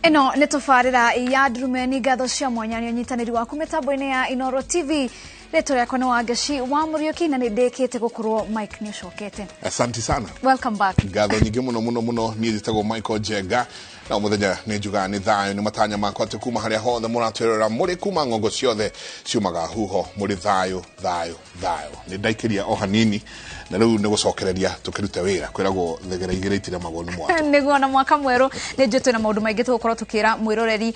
Ĩno nĩ tũbarĩra ya Ndurumeni. Ngatho cia mwanya nĩ ũnyitanĩri waku mĩtambo-inĩ ya Inoro TV. Rĩtwa rĩakwa nĩ Wangeci wa Mũriũki na nĩ ndĩkĩte gũkorwo Mike nĩ ũcokete. Asante sana. Welcome back. Ngatho nyingĩ mũno mũno mũno. Niĩ njĩtagwo Michael Njenga na mũthenya nĩ njugaga nĩ thayũ. Nĩ matanya makwa atĩ kuma harĩa hothe mũratwĩrora mũrĩ, kuma ng'ongo ciothe ciumaga huho, mũrĩ thayũ thayũ thayũ. Nĩ ndaikĩria o hanini na rĩu nĩ gũcokereria tũkĩrute wĩra. Kwĩragwo thegere igĩrĩ itiremagwo nĩ mwatũ. Nĩguo, na mwaka mwerũ nĩ njũĩ twĩna maũndũ maingĩ tũgũkorwo tũkĩra mwĩroreri,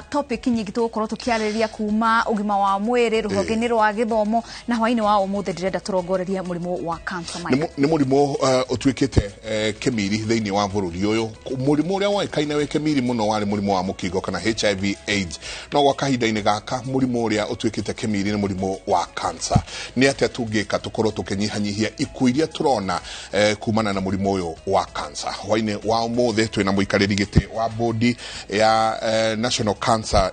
topic nyingĩ tũgũkorwo tũkĩarĩrĩria, kuma ũgima wa mwĩrĩ, rũhonge-inĩ rwa gĩthomo, na hwaĩ-inĩ wa ũmũthĩ ndĩrenda tũrongorerie mũrimũ wa cancer. Mike. Nĩ mũrimũ ũtuĩkĩte kĩmiri thĩinĩ wa bũrũri ũyũ. Mũrimũ ũrĩa woĩkaine wĩ kĩmiri mũno warĩ mũrimũ wa mũkingo kana HIV AIDS, no gwa kahinda-inĩ gaka mũrimũ ũrĩa ũtuĩkĩte kĩmiri nĩ mũrimũ wa cancer. Nĩ atĩa tũngĩka tũkorwo tũkĩnyihanyihia ikuũ iria tũrona kumana na mũrimũ ũyũ wa cancer? Hwaĩ-inĩ wa ũmũthĩ twĩna mũikarĩri gĩtĩ wa bodi ya National Cancer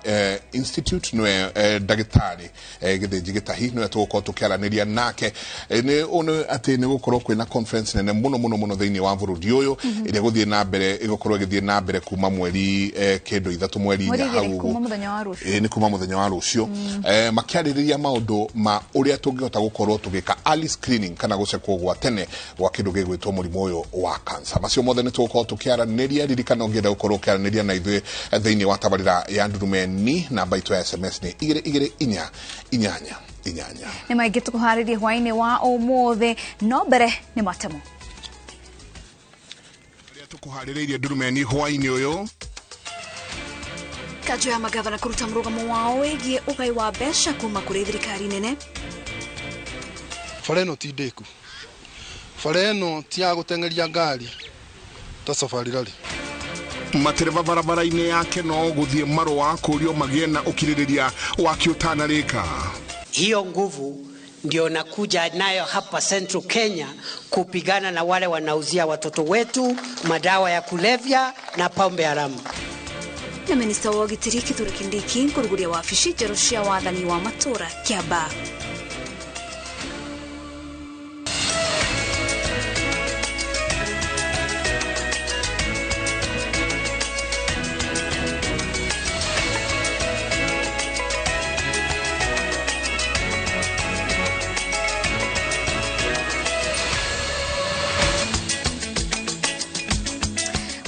Institute, nĩwe ndagĩtarĩ Gĩthĩnji Gĩtahi, nĩwe tũgũkorwo tũkĩaranĩria nake. Nĩ ũũ nĩ atĩ nĩ gũkorwo kwĩna conference nene mũno mũno mũno thĩinĩ wa bũrũri ũyũ ĩrĩa gũthiĩ na mbere, ĩgũkorwo ĩgĩthiĩ na mbere kuma mweri kĩndũ 3, mweri Mweri 4 2 hau ũguo. Kuma mũthenya wa rũciũ. Ĩĩ, nĩ kuma mũthenya wa rũciũ, makĩarĩrĩria maũndũ ma ũrĩa tũngĩhota gũkorwo tũgĩka early screening kana gũcekwo gwa tene gwa kĩndũ gĩgwĩtwo mũrimũ ũyũ wa cancer. Macio mothe nĩ tũgũkorwo tũkĩaranĩria. Ririkana, ũngĩenda gũkorwo ũkĩaranĩria na ithuĩ thĩinĩ wa tabarĩra ya Ndurumeni, namba itũ ya SMS nĩ 22488. Nĩ maingĩ tũkũharĩrie hwaĩ-inĩ wa ũmũthĩ, no mbere nĩ matemo. Arĩa tũkũharĩrĩirie Ndurumeni hwaĩ-inĩ ũyũ: Kanjũ ya magavana kũruta mũrũgamo wao wĩgiĩ ũgai wa mbeca kuma kũrĩ thirikari nene. Bara ĩno ti ndĩku, bara ĩno ti ya gũteng'eria ngari ta Safari Rally. Matereba barabara-inĩ yake no gũthiĩ marũa kũrio magĩe na ũkirĩrĩria wa kĩũtanarĩka. Hiyo nguvu ndio nakuja nayo hapa Central Kenya kupigana na wale wanauzia watoto wetu madawa ya kulevya na pombe haramu. Na minista wa ũgitĩri Kithure Kindiki kũrugũria wabici njerũ cia wathani wa matũũra Kiambaa.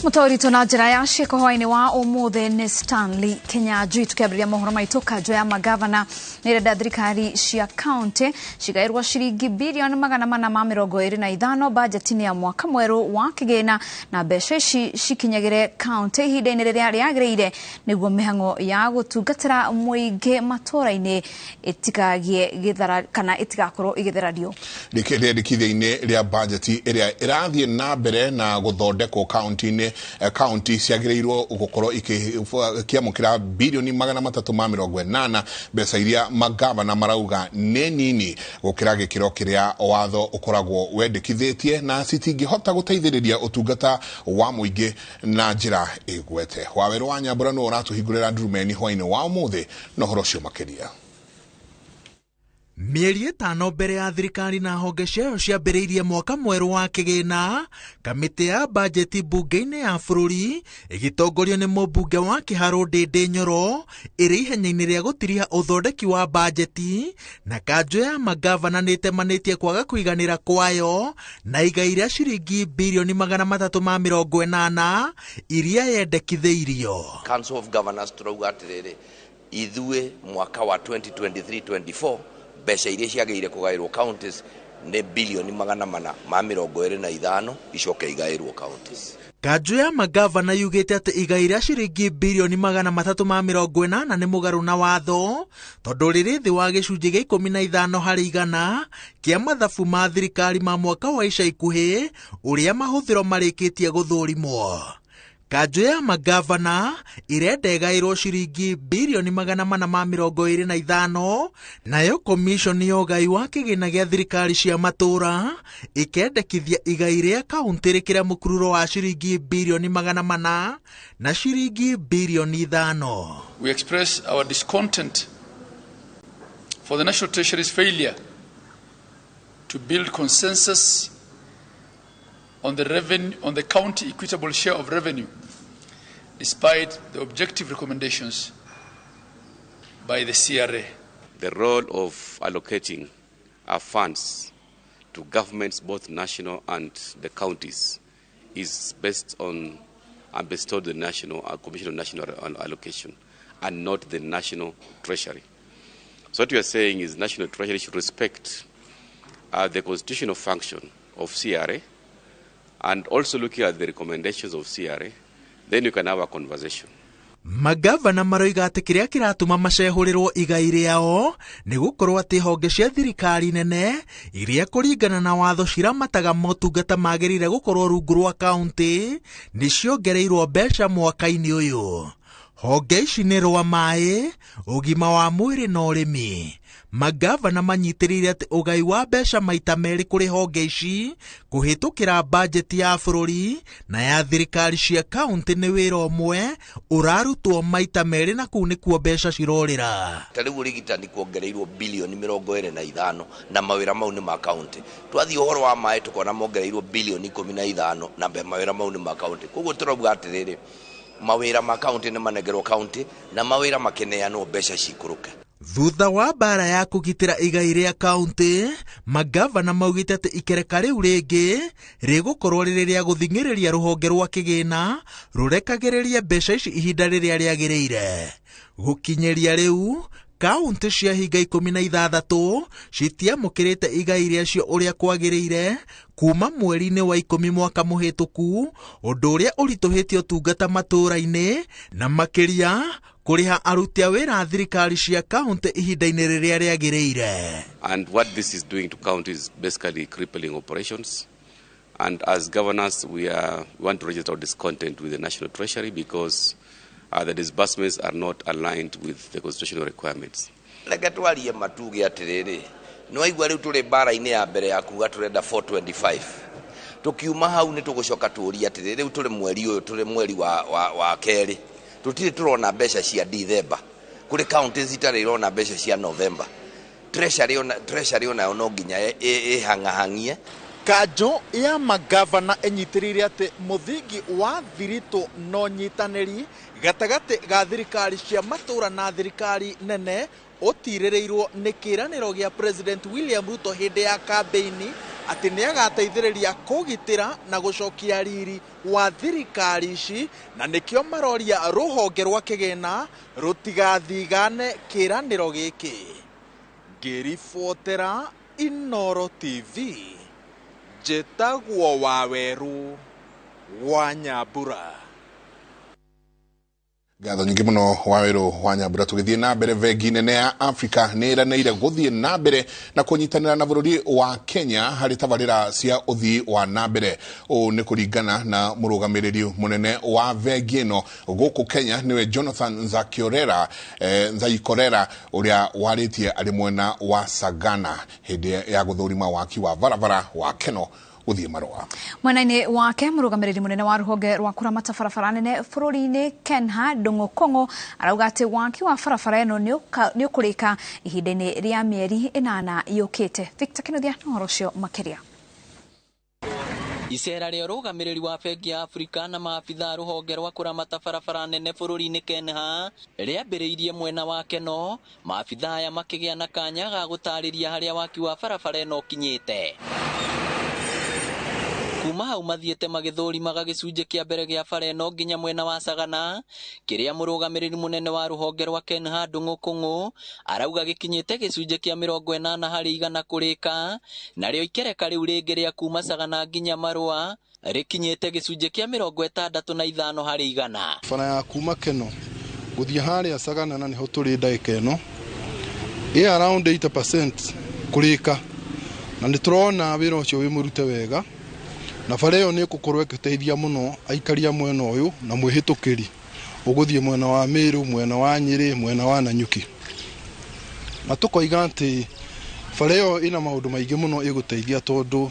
Mũtũritũ na njĩra ya ciĩko hwaĩ-inĩ wa ũmũthĩ nĩ Stanley Kinyanjui. Tũkĩambĩrĩria mohoro maitũ, kanjũ ya magavana nĩ ĩrenda thirikari cia kaunti cigaĩrwo ciringi bilioni 425 bajeti-inĩ ya mwaka mwerũ wa kĩgĩna, na mbeca ici cikinyagĩre kaunti ihinda-inĩ rĩrĩa rĩagĩrĩire nĩguo mĩhang'o ya gũtungatĩra mũingĩ matũũra-inĩ ĩtikagĩe gĩthara kana ĩtigakorwo ĩgĩtherario. Rĩendekithia-inĩ rĩa bajeti ĩrĩa ĩrathiĩ na mbere na gũthondekwo kaunti-inĩ, kaunti ciagĩrĩirwo gũkorwo ikĩamũkĩra bilioni 380, mbeca iria magavana marauga nĩ nini gũkĩra gĩkĩro kĩrĩa watho ũkoragwo wendekithĩtie na citingĩhota gũteithĩrĩria ũtungata wa mũingĩ na njĩra ĩgwete. Wawerũ wa Nyambũra nĩwe ũratũhingũrĩra Ndurumeni hwaĩ-inĩ wa ũmũthĩ na ũhoro ũcio makĩria. Mĩeri 5 mbere ya thirikari na honge ciayo ciambĩrĩirie mwaka mwerũ wa kĩgĩna, kamĩtĩ ya bajeti mbunge-inĩ ya bũrũri ĩgĩtongorio nĩ mũmbunge wa Kĩharũ Ndĩndĩ Nyoro ĩrĩ ihenya-inĩ rĩa gũtiriha ũthondeki wa bajeti, na kanjũ ya magavana nĩ ĩtemanĩtie kwaga kũiganĩra kwayo na igai rĩa ciringi bilioni 380 iria yendekithĩirio. Council of Governors turauga atĩrĩrĩ, ithuĩ mwaka wa 2023-24 mbeca iria ciagĩrĩire kũgaĩrwo counties nĩ bilioni 425, icoke igaĩrwo counties. Kanjũ ya magavana yugĩte atĩ igai rĩa ciringi bilioni 380 nĩ mũgarũ na watho tondũ rĩrĩ thĩ wa gĩcunjĩ gĩa 15% kĩa mathabu ma thirikari ma mwaka wa ica ikuhĩ ũrĩa mahũthĩro marĩkĩtie gũthũrimwo. Kanjũ ya magavana irenda ĩgaĩrwo ciringi bilioni 425, nayo komishoni ya ũgai wa kĩgĩna gĩa thirikari cia matũũra ĩkendekithia igai rĩa kaunti rĩkĩre mũkururo wa ciringi bilioni 400 na ciringi bilioni 5. We express our discontent for the National Treasury's failure to build consensus on the revenue, on the county equitable share of revenue despite the objective recommendations by the CRA. The role of allocating our funds to governments, both national and the counties, is based on and bestowed the National Commission on National Allocation and not the National Treasury. So what we are saying is National Treasury should respect the constitutional function of CRA and also looking at the recommendations of CRA, then you can have a conversation. Magavana maroiga atĩ kĩrĩa kĩratũma macehũrĩrwo igai rĩao nĩ gũkorwo atĩ honge cia thirikari nene iria kũringana na watho ciramataga motungata magĩrĩire gũkorwo rungu rwa kaunti nĩ ciongereirwo mbeca mwaka-inĩ ũyũ. Honge ici nĩ rwa maĩ, ũgima wa mwĩrĩ na ũrĩmi. Magavana manyitĩrĩire atĩ ũgai wa mbeca maita merĩ kũrĩ honge ici kũhĩtũkĩra bajeti ya bũrũri na ya thirikari cia kaunti nĩ wĩra ũmwe ũrarutwo maita merĩ na kũu nĩkuo mbeca cirorĩra. Ta rĩu ũrigitani kuongereirwo bilioni 25 na mawĩra mau nĩ ma kaunti. Twathiĩ ũhoro wa maĩ tũkona mongereirwo bilioni 15 na mawĩra mau nĩ ma kaunti. Koguo tũrauga atĩrĩrĩ, mawĩra ma kaunti nĩ manengerwo kaunti na mawĩra makĩneanwo mbeca cikũrũke. Thutha wa mbara ya kũgitĩra igai rĩa kaunti, magavana maugĩte atĩ ikereka rĩu rĩngĩ rĩgũkorwo rĩrĩ rĩa gũthing'ĩrĩria rũhonge rwa kĩgĩna rũrekagĩrĩrie mbeca ici ihinda rĩrĩa rĩagĩrĩire. Gũkinyĩria rĩu kaunti cia hinga 16 citiamũkĩrĩte igai rĩacio ũrĩa kwagĩrĩire kuma mweri-inĩ wa 10 mwaka mũhĩtũku, ũndũ ũrĩa ũritũhĩtie ũtungata matũũra-inĩ na makĩria kũrĩha aruti a wĩra thirikari cia kaunti ihinda-inĩ rĩrĩa rĩagĩrĩire. And what this is doing to counties is basically crippling operations. And as governors, we want to register our discontent with the National Treasury because the disbursements are not aligned with the constitutional requirements. Reke twarie matuge atĩrĩrĩ, nĩ waigua rĩu tũrĩ mbara-inĩ ya mbere ya kuga tũrenda 425. Tũkiuma hau nĩ tũgũcoka tũrie atĩrĩrĩ, rĩu tũrĩ mweri ũyũ, tũrĩ mweri wa kerĩ, tũtirĩ tũrona mbeca cia Dithemba. Kũrĩ counties itarĩ irona mbeca cia November. Treasury onayo no nginya ĩhang'ahang'ie. Kanjũ ya magavana ĩnyitĩrĩire atĩ mũthingi wa thiritũ no nyitanĩri gatagatĩ ga thirikari cia matũũra na thirikari nene ũtirĩrĩirwo nĩ kĩĩranĩro gĩa President William Ruto hĩndĩ ya kambĩini atĩ nĩagateithĩrĩria kũgitĩra na gũcokia riri wa thirikari ici, na nĩkĩo maroria rũhonge rwa kĩgĩna rũtigathigane kĩĩranĩro gĩkĩ. Ngĩribotera Inooro TV, njĩtagwo Waweru wa Nyambura. Ngatho nyingĩ mũno Waweru wa Nyambura. Tũgĩthiĩ na mbere, bengi nene ya Africa nĩ ĩranĩire gũthiĩ na mbere na kũnyitanĩra na bũrũri wa Kenya harĩ tabarĩra cia ũthii wa na mbere. Ũũ nĩ kũringana na mũrũgamĩrĩri mũnene wa bengi ĩno gũkũ Kenya, nĩwe Jonathan Nzaikorera, ũrĩa warĩtie arĩ mwena wa Sagana hĩndĩ ya gũthũrima waki wa barabara wa Keno gũthiĩ marũa. Mwena-inĩ wake mũrũgamĩrĩri mũnene wa rũhonge rwa kũramata barabara nene bũrũri-inĩ Kenha Ndung'u Kong'o arauga atĩ waki wa barabara ĩno nĩ ũkũrĩka ihinda-inĩ rĩa mĩeri 8 yũkĩte. Victor Kinuthia na ũhoro ũcio makĩria. Icera rĩa ũrũgamĩrĩri wa bengi ya Afrika na maabitha rũhonge rwa kũramata barabara nene bũrũri-inĩ Kenha rĩambĩrĩirie mwena wa Keno, maabitha aya makĩgĩa na kanya ga gũtarĩria harĩa waki wa barabara ĩno ũkinyĩte. Kuma hau mathiĩte magĩthũrimaga gĩcunjĩ kĩa mbere gĩa bara ĩno nginya mwena wa Sagana, kĩrĩa mũrũgamĩrĩri mũnene wa rũhonge rwa Kenha Ndung'u Kung'u arauga gĩkinyĩte gĩcunjĩ kĩa 80 harĩ igana kũrĩka, narĩo ikereka rĩu rĩngĩ rĩa kuma Sagana nginya Marũa rĩkinyĩte gĩcunjĩ kĩa 65 harĩ igana. Bara ya kuma Keno gũthiĩ harĩa Sagana na nĩho tũrĩ ndagĩka ĩno ĩ around 80% kũrĩka, na nĩ tũrona wĩra ũcio wĩ mũrute wega, na bara ĩyo nĩ ĩgũkorwo ĩgĩteithia mũno aikari a mwena ũyũ na mwĩhĩtũkĩri ũgũthiĩ mwena wa Meru, mwena wa Nyĩrĩ, mwena wa Nanyuki. Na tũkoiga atĩ bara ĩyo ĩna maũndũ maingĩ mũno ĩgũteithia tondũ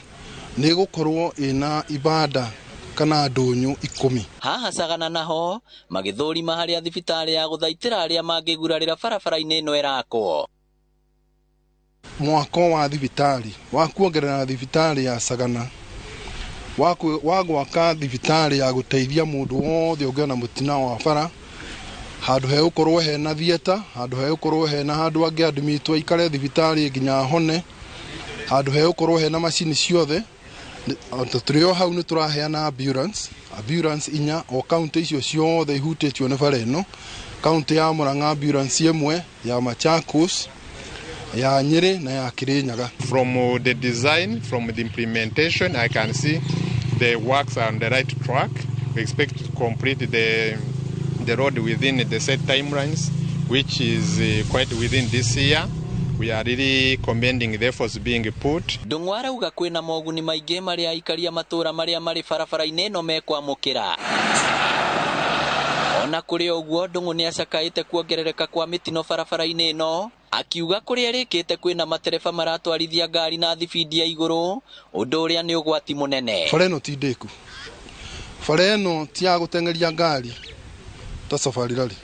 nĩ ĩgũkorwo ĩna ibanda kana ndũnyũ 10. Haha Sagana naho magĩthũrima harĩa thibitarĩ ya gũthaitĩra arĩa mangĩgurarĩra barabara-inĩ ĩno ĩrakwo. Mwako wa thibitarĩ wa kuongerera thibitarĩ ya Sagana wa gwaka thibitarĩ ya gũteithia mũndũ wothe ũngĩona mũtino wa bara, handũ hegũkorwo hena theatre, handũ hegũkorwo hena handũ angĩadmitwo aikare thibitarĩ nginya ahone, handũ hegũkorwo hena macini ciothe. Tũrĩ o hau nĩ tũraheana ambulance inya o kaunti icio ciothe ihutĩtio nĩ bara ĩno, kaunti ya Murang'a ambulance ĩmwe, ya Machakos, ya Nyeri na ya Kirinyaga. From the design, from the implementation, I can see the works are on the right track. We expect to complete the road within the set timelines, which is quite within this year. We are really commending the efforts being put. Ndung'u arauga kwĩna moguni maingĩ marĩa aikaria matũra marĩa marĩ barabara-inĩ ĩno mekwamũkĩra. Ona kũrĩ ũguo, Ndung'u nĩacakaĩte kuongerereka kwa mĩtino barabara-inĩ ĩno, akiuga kũrĩa ĩrĩkĩte kwĩna matereba maratwarithia ngari na thibindi ya igũrũ, ũndũ ũrĩa nĩ ũgwati mũnene. Bara ĩno ti ndĩku, bara ĩno ti ya gũteng'eria ngari ta Safari Rally.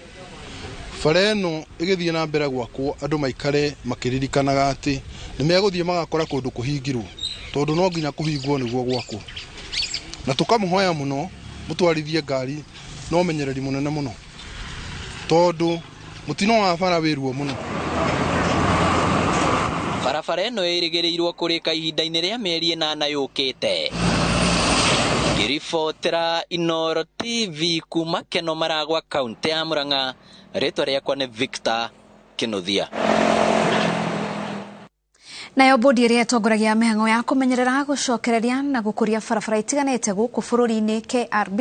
Bara ĩno ĩgĩthiĩ na mbere gwakwo, andũ maikare makĩririkanaga atĩ nĩ megũthiĩ magakora kũndũ kũhingirwo, tondũ no nginya kũhingwo nĩguo gwakwo. Na tũkamũhoya mũno mũtwarithie ngari na ũmenyereri mũnene mũno, tondũ mũtino wa bara wĩ ruo mũno. Barabara ĩno ĩrĩgĩrĩirwo kũrĩka ihinda-inĩ rĩa mĩeri 8 yũkĩte. Ngĩribotera Inooro TV kuma Keno Maragwa, kaunti ya Murang'a, rĩtwa rĩakwa nĩ Victor Kinuthia. Nayo bodi ĩrĩa ĩtongoragia mĩhang'o ya kũmenyerera gũcokereria na gũkũria barabara itiganĩte gũkũ bũrũri-inĩ KRB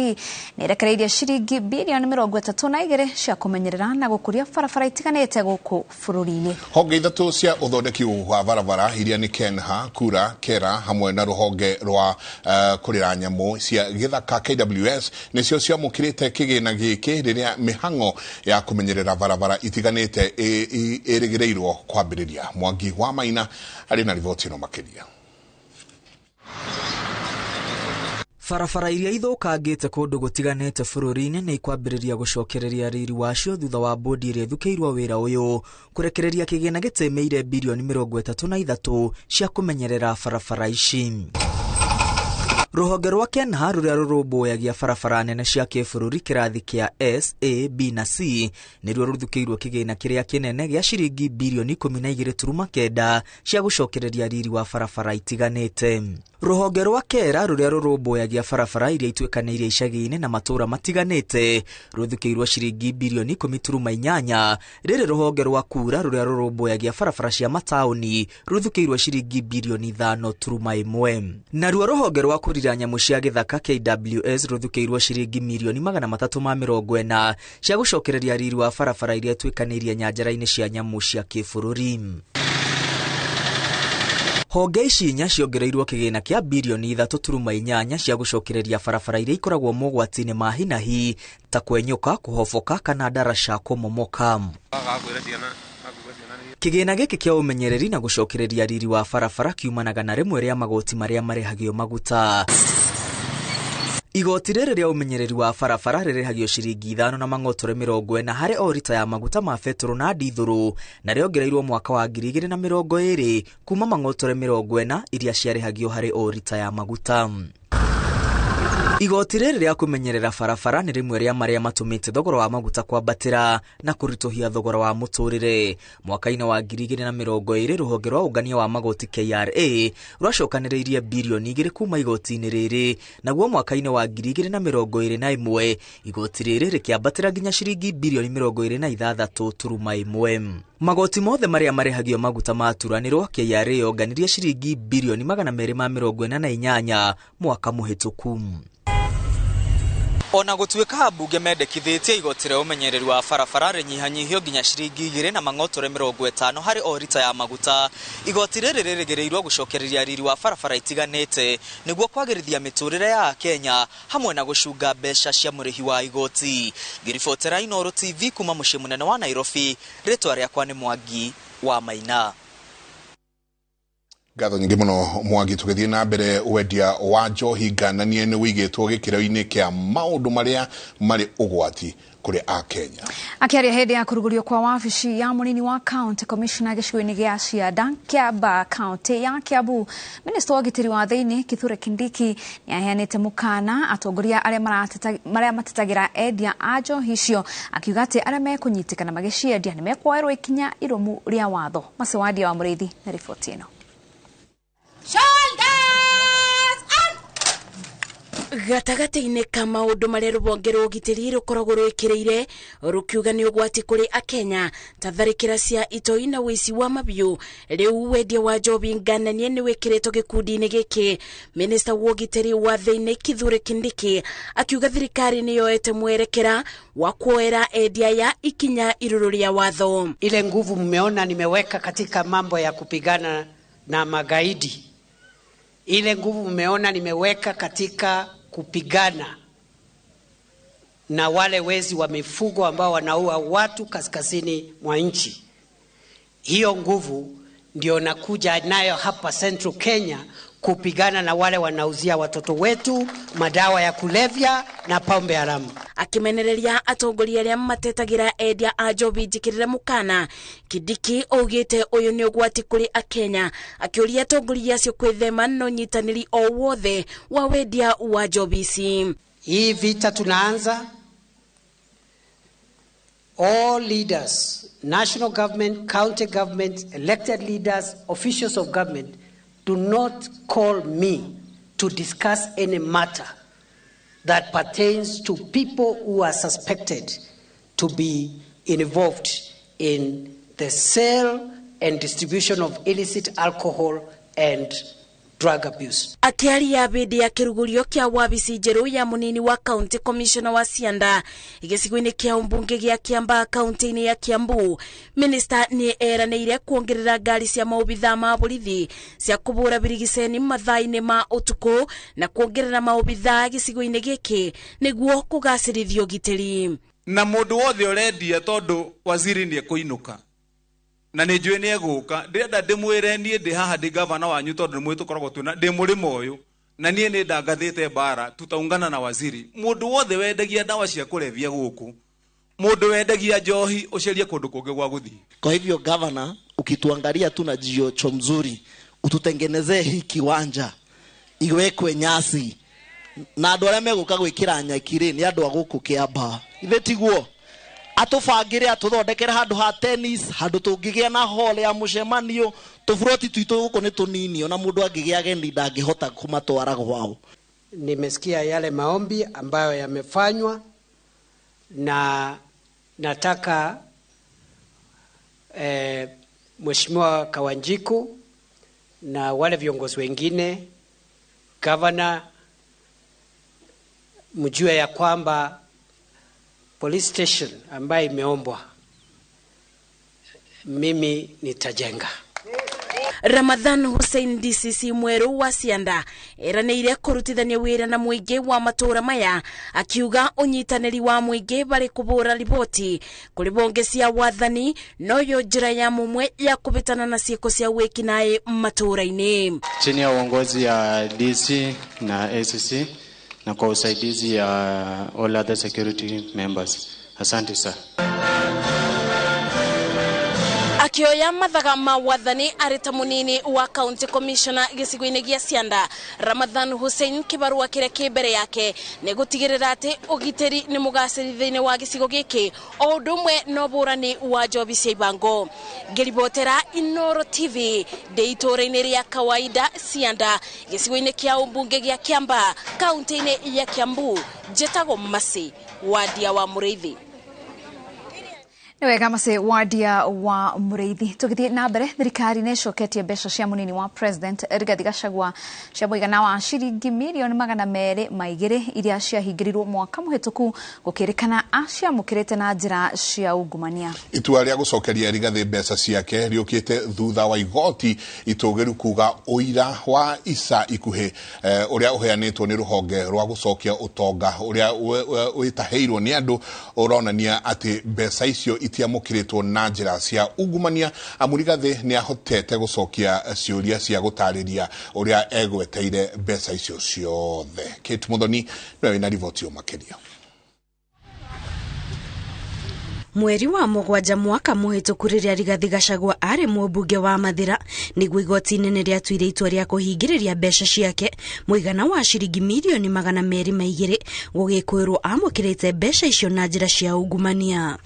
nĩ ĩrekereirie ciringi birioni 32 cia kũmenyerera na gũkũria barabara itiganĩte gũkũ bũrũri-inĩ. Honge ithatũ cia ũthondeki wa barabara iria nĩ Kenha, Kura, Kera hamwe na rũhonge rwa kũrĩra nyamũ cia gĩthaka KWS nĩcio ciamũkĩrĩte kĩgĩna gĩkĩ rĩrĩa mĩhang'o ya kũmenyerera barabara itiganĩte ĩrĩgĩrĩirwo kwambĩrĩria. Mwangi wa Maina arĩ na riboti ĩno makĩria. Barabara iria ithũkangĩte kũndũ gũtiganĩte bũrũri-inĩ nĩ ikwambĩrĩria gũcokereria riri wacio thutha wa bodi ĩrĩa ĩthukĩirwo wĩra ũyũ kũrekereria kĩgĩna gĩtĩmĩire birioni 33 cia kũmenyerera barabara ici. Rũhonge rwa Kenha rũrĩa rũrũmbũyagia barabara nene cia kĩbũrũri kĩrathi kĩa S, A, B na C nĩruo rũthukĩirwo kĩgĩna kĩrĩa kĩnene gĩa ciringi birioni 12.9 cia gũcokereria riri wa barabara itiganĩte. Rũhonge rwa Kera rũrĩa rũrũmbũyagia barabara iria ituĩkanĩirie icagi-inĩ na matũũra matiganĩte rũthukĩirwo ciringi birioni 10.8. Rĩrĩ rũhonge rwa Kura rũrĩa rũrũmbũyagia barabara cia mataũni rũthukĩirwo ciringi birioni 5.1. Naruo rũhonge rwa kũrira nyamũ cia gĩthaka KWS rũthukĩirwo ciringi mirioni 340 cia gũcokereria riri wa barabara iria ituĩkanĩirie nyanjara-inĩ cia nyamũ cia kĩbũrũri. Honge ici inya ciongereirwo kĩgĩna kĩa birioni 3.8 cia gũcokereria barabara iria ikoragwo mogwati-inĩ ma hi na hi ta kwenyũka, kũhoboka kana ndaraca kũmomoka. Kĩgĩna gĩkĩ kĩa ũmenyereri na gũcokereria riri wa barabara kiumanaga na rĩmwe rĩa magoti marĩa marĩhagio maguta. Igoti rĩrĩ rĩa ũmenyereri wa barabara rĩrĩhagio ciringi 5 na mang'otore 40 harĩ o rita ya maguta ma betũrũ na ndithũrũ, na rĩongereirwo mwaka wa 2020 kuma mang'otore 40 iria ciarĩhagio harĩ o rita ya maguta. Igoti rĩrĩ rĩa kũmenyerera barabara nĩ rĩmwe rĩa marĩa matũmĩte thogora wa maguta kwambatĩra na kũritũhia thogora wa mũtũrĩre. Mwaka-inĩ wa 2020 rũhonge rwa ũngania wa magoti KRA rwacokanĩrĩirie birioni 2 kuma igoti-inĩ rĩrĩ, naguo mwaka-inĩ wa 2021 igoti rĩrĩ rĩkĩambatĩra nginya ciringi birioni 26.1. Magoti mothe marĩa marĩhagio maguta maturanĩrwo KRA yonganirie ciringi birioni 248 mwaka mũhĩtũku. Ona gũtuĩka mbunge mendekithĩtie igoti rĩa ũmenyereri wa barabara rĩnyihanyihio nginya ciringi 2 na mang'otore 50 harĩ o rita ya maguta, igoti rĩrĩ rĩrĩgĩrĩirwo gũcokereria riri wa barabara itiganĩte nĩguo kwagĩrithia mĩtũrĩre ya Akenya hamwe na gũcunga mbeca cia mũrĩhi wa igoti. Ngĩribotera Inooro TV kuma mũciĩ mũnene wa Nairobi, rĩtwa rĩakwa nĩ Mwangi wa Maina. Ngatho nyingĩ mũno Mwangi. Tũgĩthiĩ na mbere, wendia wa njohi ngananie nĩ wĩigĩtwo gĩkĩro-inĩ kĩa maũndũ marĩa marĩ ũgwati kũrĩ Akenya. Akĩaria hĩndĩ ya kũrugũrio kwa wabici ya mũnini wa county commissioner gĩcigo-inĩ gĩa Cianda, Kĩamba, kaunti ya Kiambu, minista wa ũgitĩri wa thĩinĩ Kithure Kindiki nĩ aheanĩte mũkana atongoria arĩa matetagĩra endia a njohi icio, akiuga atĩ arĩa mekũnyitĩkana magĩciendia nĩ mekuoerwo ikinya irũmu rĩa watho. Macewadia wa Mũrĩithi na riboti ĩno. Gatagatĩ-inĩ ka maũndũ marĩa rũhonge rwa ũgitĩri rũkoragwo rwĩkĩrĩire rũkiuga nĩ ũgwati kũrĩ Akenya ta tharĩkĩra cia itoi na ũici wa mabiũ, rĩu wendia wa njohi ngananie nĩ wĩkĩrĩtwo gĩkundi-inĩ gĩkĩ. Minista wa ũgitĩri wa thĩinĩ Kithure Kindiki akiuga thirikari nĩ yoete mwerekera wa kuoera endia ya ikinya irũrũ rĩa watho. Ile nguvu mmeona nimeweka katika mambo ya kupigana na magaidi, ile nguvu mmeona nimeweka katika kupigana na wale wezi wa mifugo ambao wanaua watu kaskazini mwa nchi, hiyo nguvu ndio nakuja nayo hapa Central Kenya kupigana na wale wanauzia watoto wetu madawa ya kulevya na pombe haramu. Akimenereria atongoria aria matetagira endia a njohi njikirire mukana, Kindiki augite uyu ni ugwati kuri Akenya, akiuria atongoria acio kwithema na unyitaniri o wothe wa wendia wa njohi ici. Hii vita tunaanza, all leaders, national government, county government, elected leaders, officials of government, do not call me to discuss any matter that pertains to people who are suspected to be involved in the sale and distribution of illicit alcohol and drug abuse. Akiaria hĩndĩ ya kĩrugũrio kĩa wabici njerũ ya mũnini wa county commissioner wa Cianda gĩcigo-inĩ kĩa ũmbunge gĩa Kiambaa kaunti-inĩ ya Kiambu, minista nĩ eranĩire kuongerera ngari cia maobithaa ma borithi cia kũbũra birigiceni mathaa-inĩ ma ũtukũ na kuongerera maobithaa gĩcigo-inĩ gĩkĩ nĩguo kũgacĩrithia ũgitĩri. Na mũndũ wothe ũrendia tondũ waziri nĩ ekũinũka na nĩ njũĩ nĩ egũka, ndĩrenda ndĩmwĩre niĩ ndĩ haha ndĩ gavana wanyu tondũ nĩ mwĩ tũkoragwo twĩna ndĩ mũrĩmo ũyũ na niĩ nĩ ndangathĩte mbara tutaungana na waziri. Mũndũ wothe wendagia ndawa cia kũrebia gũkũ, mũndũ wendagia njohi, ũcarie kũndũ kũngĩ gwa gũthiĩ. Kwa hivyo gavana, ukituangalia tu na jicho mzuri, ututengenezee hii kiwanja iwekwe nyasi na andũ arĩa megũka gwĩkĩra nyeki rĩ nĩ andũ a gũkũ Kĩambaa, ithe tiguo? Atũbangĩre atũthondekere handũ ha tennis, handũ tũngĩgĩa na hall ya mũcemanio. Tũburoti twitũ gũkũ nĩ tũnini, ona mũndũ angĩgĩa ageni ndangĩhota kũmatwara gwao. Nimesikia yale maombi ambayo yamefanywa na nataka Mheshimiwa Kawanjiku na wale viongozi wengine, governor, mjue ya kwamba police station ambayo imeombwa mimi nitajenga. Ramadhan Hussein DCC mweru wa Cianda eranĩire kũrutithania wĩra na mũingĩ wa matũra maya, akiuga ũnyitanĩri wa mũingĩ barĩ kũbũra riboti kũrĩ bonge cia wathani noyo njĩra ya mumwe ya kũbĩtana na ciĩko cia wĩkinaĩ matũra-inĩ. Chini ya uongozi ya DC na ACC na kwa usaidizi ya all other security members. Asante sir. Akioya mathaga ma wathani arĩ ta mũnini wa county commissioner gĩcigo-inĩ gĩa Cianda, Ramadhan Hussein kĩbarũa kĩrĩa kĩ mbere yake nĩ gũtigĩrĩra atĩ ũgitĩri nĩ mũgacĩri thĩinĩ wa gĩcigo gĩkĩ o ũndũ ũmwe na ũbũrani wa njobi cia ibango. Ngĩribotera Inooro TV ndĩ itũũra-inĩ rĩa kawaida Cianda gĩcigo-inĩ kĩa ũmbunge gĩa Kiambaa kaunti-inĩ ya Kiambu, njĩtagwo Masi Wadia wa Mũrĩithi. Nĩ wega Masi Wadia wa Mũrĩithi. Tũgĩthiĩ na mbere, thirikari nĩ ĩcoketie mbeca cia mũnini wa president Rigathi Gachagua cia mũigana wa ciringi mirioni 202 iria ciahingĩrirwo mwaka mũhĩtũku gũkĩrĩkana aciamũkĩrĩte na njĩra cia ungumania. Itua rĩa gũcokeria Rigathi mbeca ciake rĩũkĩte thutha wa igoti itũgĩru kuga ũira wa ica ikuhĩ ũrĩa ũheanĩtwo nĩ rũhonge rwa gũcokia ũtonga ũrĩa wĩtahĩirwo nĩ andũ ũronania atĩ mbeca icio itiamũkĩrĩtwo na njĩra cia ungumania amu Rigathi nĩ ahotete gũcokia ciũria cia gũtarĩria ũrĩa egweteire mbeca icio ciothe. Kate Muthoni nĩwe wĩna riboti ĩyo makĩria. Mweri wa mũgwanja mwaka mũhĩtũku rĩrĩa Rigathi Gachagua arĩ mũmbunge wa Mathĩra nĩguo igoti inene rĩatuire itua rĩa kũhingĩrĩria mbeca ciake mũigana wa ciringi mirioni 202 gũgĩkwĩrwo amũkĩrĩte mbeca icio na njĩra cia ungumania.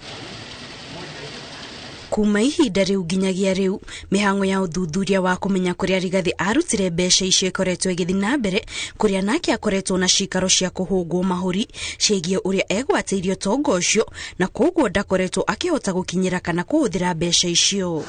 Kuma ihinda rĩu nginyagia rĩu mĩhang'o ya ũthuthuria wa kũmenya kũrĩa Rigathi arutire mbeca icio ĩkoretwo ĩgĩthiĩ na mbere kũrĩa nake akoretwo na cikaro cia kũhũngwo mahũri ciĩgiĩ ũrĩa egwatĩirie ũtonga ũcio na koguo ndakoretwo akĩhota gũkinyĩra kana kũhũthĩra mbeca icio.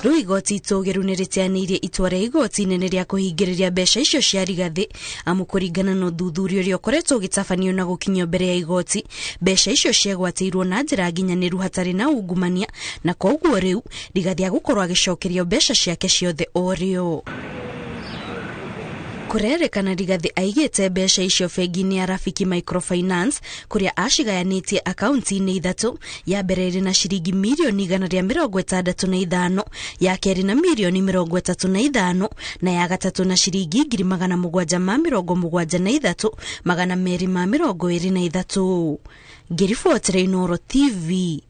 Rĩu igoti itũgĩru nĩ rĩteanĩirie itua rĩa igoti inene rĩa kũhingĩrĩria mbeca icio cia Rigathi amu kũringana na ũthuthuria ũrĩa ũkoretwo ũgĩtabanio na gũkinyio mbere ya igoti mbeca icio ciegwatĩirwo na njĩra nginyanĩru hatarĩ na ungumania na koguo rĩu Rigathi agũkorwo agĩcokerio mbeca ciake ciothe o rĩo. Kũrerĩkana Rigathi aigĩte mbeca icio bengi-inĩ ya Rafiki Microfinance kũrĩa acigayanĩtie akaunti-inĩ 3, ya mbere ĩrĩ na ciringi mirioni 165, ya kerĩ na mirioni 35 na ya gatatũ na ciringi 773 223. Ngĩribotera Inooro TV,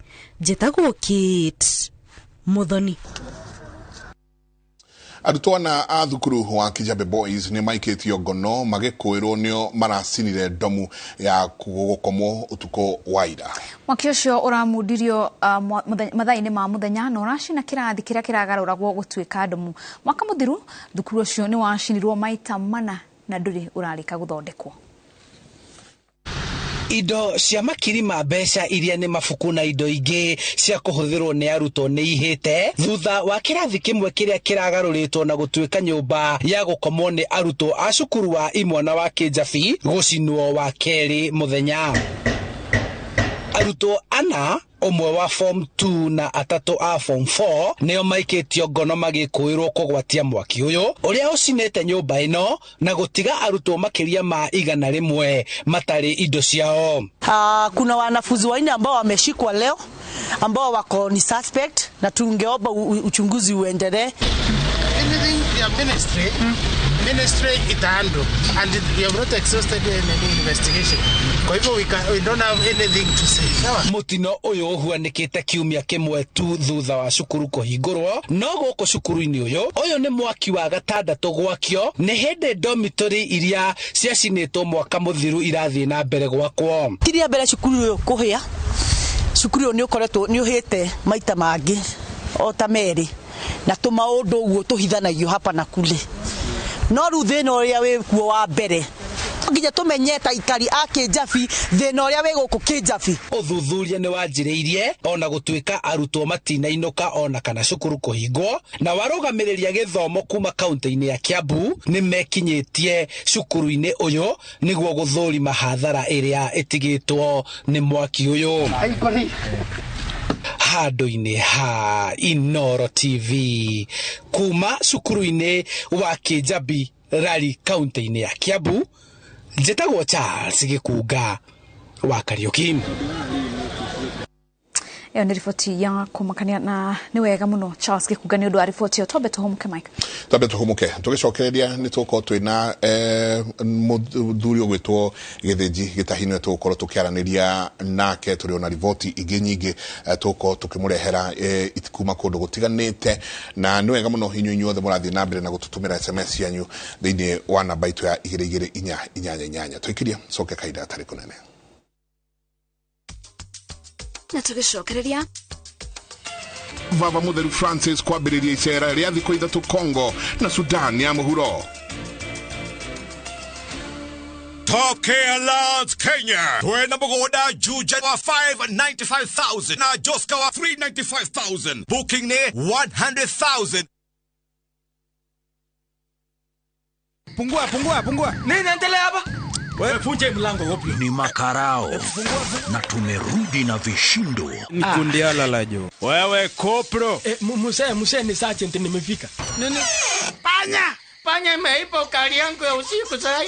njĩtagwo Kate Muthoni. Arutwo ana a thukuru wa Kijabe Boys nĩ maikĩtio ngono magĩkũĩrwo nĩo maracinire ndomu ya gũkomwo ũtukũ wa ira. Mwaki ũcio ũramundirio mathaa-inĩ ma mũthenya na ũracina kĩrathi kĩrĩa kĩragarũragwo gũtuĩka ndomu. Mwaka mũthiru thukuru ũcio nĩ wacinirwo maita mana na ndũrĩ ũrarĩka gũthondekwo. Indo cia makiri ma mbeca iria nĩ mabuku na indo ingĩ cia kũhũthĩrwo nĩ arutwo nĩ ihĩte thutha wa kĩrathi kĩmwe kĩrĩa kĩragarũrĩtwo na gũtuĩka nyũmba ya gũkomwo nĩ arutwo a cukuru wa imwana wa Kĩnjabi gũcinwo wa kerĩ mũthenya. Arutwo ana, ũmwe wa form 2 na atatũ a form 4 nĩo maikĩtio ngono magĩkũĩrwo kũgwatia mwaki ũyũ ũrĩa ũcinĩte nyũmba ĩno na gũtiga arutwo makĩria ma 100 matarĩ indo ciao. Kuna wanafunzi wanne ambao wameshikwa leo ambao wako ni suspect na tungeomba uchunguzi uendelee. Anything ya ministry itahandle and we have not exhausted any investigation. Kwa hivyo we don't have anything to say. Mutino uyu uhuanikite kiumia kimwe tu thutha wa cukuru kuhingurwo no guku cukuru-ini uyu ni mwaki wa gatandatũ gwakio ni hindi dormitory iria ciacinĩtwo mwaka muthiru irathie na mbere gwakwo. Tiria mbere cukuru uyu kuhia cukuru uyu ni ukoretwo ni uhite maita mangi o ta meri na tumaundu uguo tuhithanagio hapa na kule no riu thina uria wi kuo wa mbere nginya tumenye ta ikari a Kĩnjabi thina uria wi guku Kĩnjabi. Uthuthuria ni wanjiriirie ona gutuika arutwo matinainũka ona kana cukuru kuhingwo na warugamĩrĩria gĩthomo kuma kaunti-inĩ ya Kiambu ni mekinyĩtie cukuru-inĩ ũyũ nĩguo gũthũrima hathara ĩrĩa ĩtigĩtwo nĩ mwaki ũyũ. Handũ-inĩ ha Inooro TV kuma cukuru-inĩ wa Kĩnjabi Rari kaunti-inĩ ya Kiambu, njĩtagwo Charles Gĩkunga wa Kariuki. Ĩyo nĩ riboti ya kũmakania na nĩ wega mũno Charles Gĩkunga nĩ ũndũ wa riboti ĩyo. Twambe tũhũmũke Mike. Twambe tũhũmũke tũgĩcokereria nĩ tũgũkorwo twĩna mũthuri ũgwĩtwo Gĩthĩnji Gĩtahi nĩwe tũgũkorwo tũkĩaranĩria nake tũrĩ ona riboti ingĩ nyingĩ tũgũkorwo tũkĩmũrehera kuma kũndũ gũtiganĩte na nĩ wega mũno inyuĩ inyuothe mũrathiĩ na mbere na gũtũtũmĩra SMS cianyu thĩinĩ wa namba itũ ya 22488. Tũikirie coke kahinda gatarĩ kũnene. Na tũgĩcokereria Baba Mũtheru Francis kwambĩrĩria icera rĩa thikũ 3 Congo na Sudan ya mũhuro. Tokea Lands Kenya twena mũgũnda Juja wa 595,000 na Joska wa 395,000 booking ni 100,000. Pungua pungua pungua. Nini endelea hapa? Wewe funje mlango wapi? Ni makarao na tumerudi na vishindo. Ni kundiala la jo. Wewe kopro. Muse ni sergeant nimefika. Nini? Panya! Panya imeipa ukali yangu ya usiku sasa.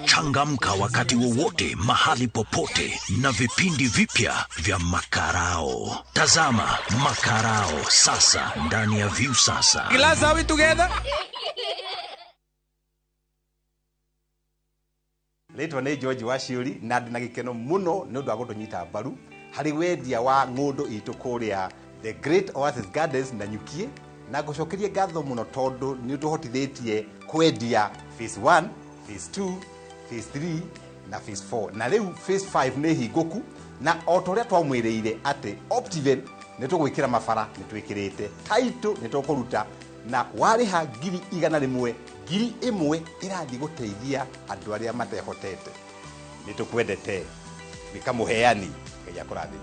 Changamka wakati wowote, mahali popote na vipindi vipya vya Makarao. Tazama Makarao sasa ndani ya Viusasa. Glass, are we together? Rĩtwa nĩ George Waciũri na ndĩ na gĩkeno mũno nĩ ũndũ wa gũtũnyita mbaru harĩ wendia wa ng'ũndũ itũ kũrĩa The Great Oasis Gardens na Nyukie, na ngũcokerie ngatho mũno tondũ nĩ ũtũhotithĩtie kwendia phase 1, phase 2, phase 3 na phase 4, na rĩu phase 5 nĩ hingũku, na o ta ũrĩa twamwĩrĩire atĩ Optiven nĩ tũgwĩkĩra mabara nĩ twĩkĩrĩte, title nĩ tũkũruta, na warĩha 100,000, 1,000 ĩrathiĩ gũteithia andũ arĩa matehotete. Nĩ tũkwendete wĩka mũheani, Ngai akũrathime.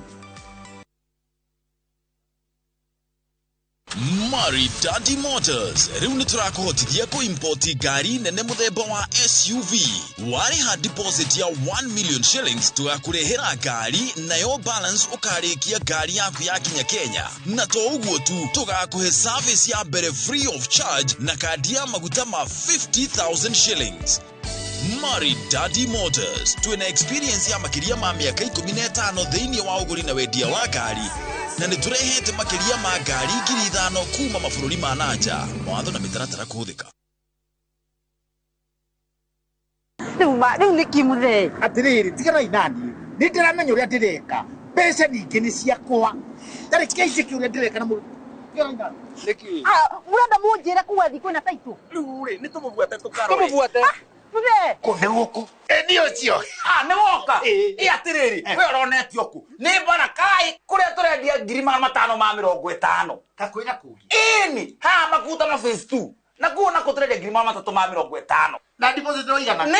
Maridadi Motors rĩu nĩ tũrakũhotithia kũimpoti ngari nene mũthemba wa SUV. Warĩha deposit ya 1 million shillings tũgakũrehera ngari, nayo balance ũkarĩkia ngari yaku yakinya Kenya. Na to ũguo tu, tũgakũhe service ya mbere free of charge na kandi ya maguta ma 50,000 shillings. Maridadi Motors twĩna experience ya makĩria ma mĩaka 15 thĩinĩ wa ũgũri na wendia wa ngari, na nĩ tũrehete makĩria ma ngari 5,000 kuma mabũrũri ma nanja. Mawatho na mĩtaratara kũhũthĩka. Rĩu nĩkĩ mũthee? Atĩrĩrĩ, tiganai naniĩ, nĩ ndĩramenya ũrĩa ndĩreka, mbeca ningĩ nĩ ciakwa, tarĩ kĩaici kĩ ũrĩa ndĩreka na mũndũ. Nĩkĩ? Mũrenda mũnjĩre kuga thiĩ kwĩna taitũ? Rĩu rĩ, nĩ tũmũbuate tũkarore. Tũmũbuate. Mũthee. Kũ nĩ gũkũ? Ĩ nĩ ũcio. Nĩ woka. Ĩ atĩrĩrĩ, we ũronetio kũ? Nĩ Baraka kũrĩa tũrendia 550,000. Kakwĩna kũngĩ. Ĩni, haha makuta na phase 2. Na kuo nako tũrendia 350,000. Na deposit no igana. Nĩ 100,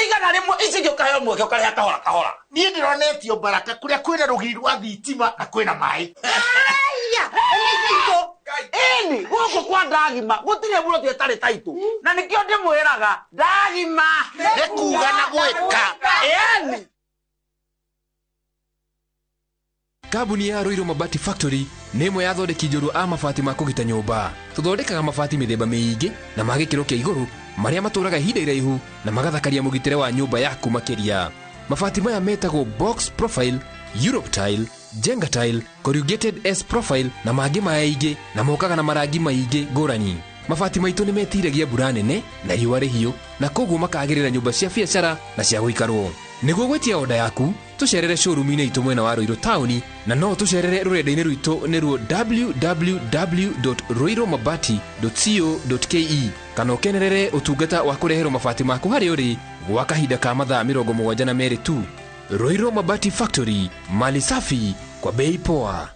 ici ingĩ ũkaheo mweke ũkarĩha kahora kahora. Niĩ ndĩronetio Baraka kũrĩa kwĩna rũgiri rwa thitima na kwĩna maĩ. Aya, ĩni, gũkũ kwa ndagima gũtirĩ mũndũ ĩtarĩ taitũ, na nĩkĩo ndĩmwĩraga ndagima nĩ kuga na gwĩka. Ĩni. Kambuni ya Ruiru Mabati Factory nĩ ĩmwe ya athondeki njorua a mabati ma kũgita nyũmba. Tũthondekaga mabati mĩthemba mĩingĩ na ma gĩkĩro kĩa igũrũ marĩa matũraga ihinda iraihu na magathakaria mũgitĩre wa nyũmba yaku makĩria. Mabati maya metagwo box profile, Europe tile, Jenga tile, corrugated S profile na mangĩ maingĩ, na mokaga na marangi maingĩ ngũrani. Mabati maitũ nĩ metiragia mbura nene na riũa rĩhiũ, na koguo makagĩrĩra nyũmba cia biacara na cia gũikarwo. Nĩguo gwĩtia oda yaku, tũcerere showroom-inĩ itũ mwena wa Ruiru taũni, na no tũcerere rũrenda-inĩ rwitũ nĩruo www.ruirumabati.co.ke, kana ũkenerere ũtungata wa kũreherwo mabati maku harĩa ũrĩ gwa kahinda ka mathaa 72 tu. Ruiru Mabati Factory, mali safi kwa bei poa.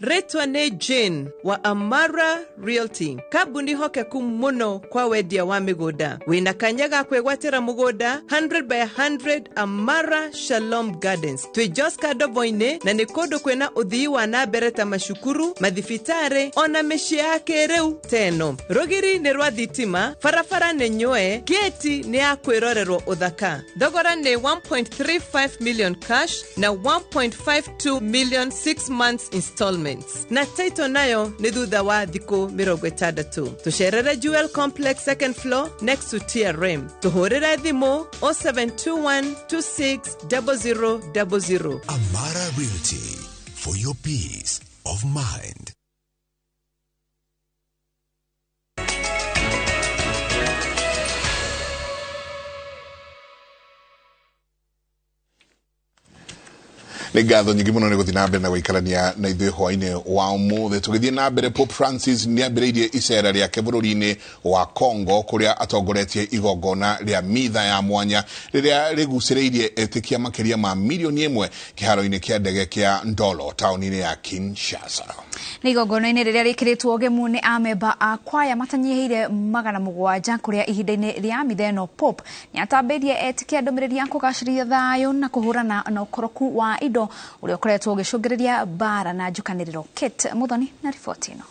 Rĩtwa nĩ Jane wa Amara Realty, kambuni hokeku mũno kwa wendia wa mĩgũnda. Wĩna kanya ga kwĩgwatĩra mũgũnda 100 by 100 Amara Shalom Gardens. Twĩ Joska Ndobo-inĩ, na nĩ kũndũ kwĩna ũthii wa na mbere ta macukuru, mathibitarĩ ona mĩciĩ ya kĩrĩu teno. Rũgiri nĩ rwa thitima, barabara nĩ nyoe, gĩti nĩ ya kwĩrorerwo ũthaka. Thogora nĩ 1.35 million cash na 1.52 million 6 months installment. Na title nayo nĩ thutha wa thikũ 60. Tũcerere Jewel Complex second floor next to TRM. Tũhũrĩre thimũ 0721 260000. Amara Realty, for your peace of mind. Nĩ ngatho nyingĩ mũno nĩ gũthiĩ na mbere na gũikarania na ithuĩ hwaĩ-inĩ wa ũmũthĩ. Tũgĩthiĩ na mbere, Pope Francis nĩ ambĩrĩirie icera rĩake bũrũri-inĩ wa Congo kũrĩa atongoretie igongona rĩa mitha ya mwanya rĩrĩa rĩgucĩrĩirie etĩkia makĩria ma 1 milioni kĩharo-inĩ kĩa ndege kĩa Ndolo taũni-inĩ ya Kinshasa. Nĩ igongona-inĩ rĩrĩa rĩkĩrĩtwo ũgemu nĩ amemba a kwaya matanyihĩire 700, kũrĩa ihinda-inĩ rĩa mitha ĩno Pope nĩ atambĩirie etĩkia ndũmĩrĩri ya kũgacĩrithia thayũ na kũhũrana na ũkoroku wa indo ũrĩa ũkoretwo ũgĩcũngĩrĩria mbara na njukanĩrĩro. Kate Muthoni na riboti ĩno.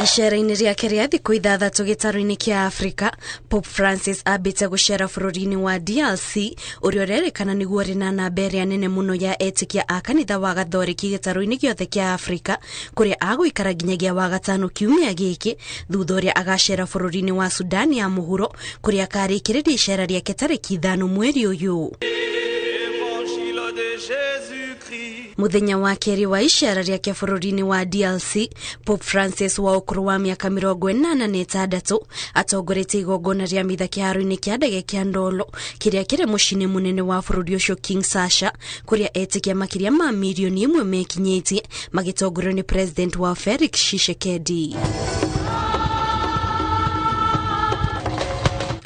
Icera-inĩ rĩake rĩa thikũ 6 gĩtarũ-inĩ kĩa Afrika, Pope Francis ambĩte gũcera bũrũri-inĩ wa DRC ũrĩa ũrerĩkana nĩguo ũrĩ na namba ĩrĩa nene mũno ya etĩkia a kanitha wa Gathoreki gĩtarũ-inĩ gĩothe kĩa Afrika, kũrĩa agũikara nginyagia Wagatano kiumia gĩkĩ, thutha ũrĩa agacera bũrũri-inĩ wa Sudan ya mũhuro kũrĩa akarĩkĩrĩria icera rĩake tarĩki 5 mweri ũyũ. Muthenya wa kerĩ wa icera rĩake bũrũri-inĩ wa DRC, Pope Francis wa ũkũrũ wa mĩaka 86 atongoretie igongona rĩa mitha kĩharo-inĩ kĩa ndege kĩa Ndolo kĩrĩa kĩrĩ mũciĩ-inĩ mũnene wa bũrũri ũcio Kinshasa, kũrĩa etĩkia makĩria ma mirioni 1 mekinyĩtie magĩtongorio nĩ President wa Felix Tshisekedi.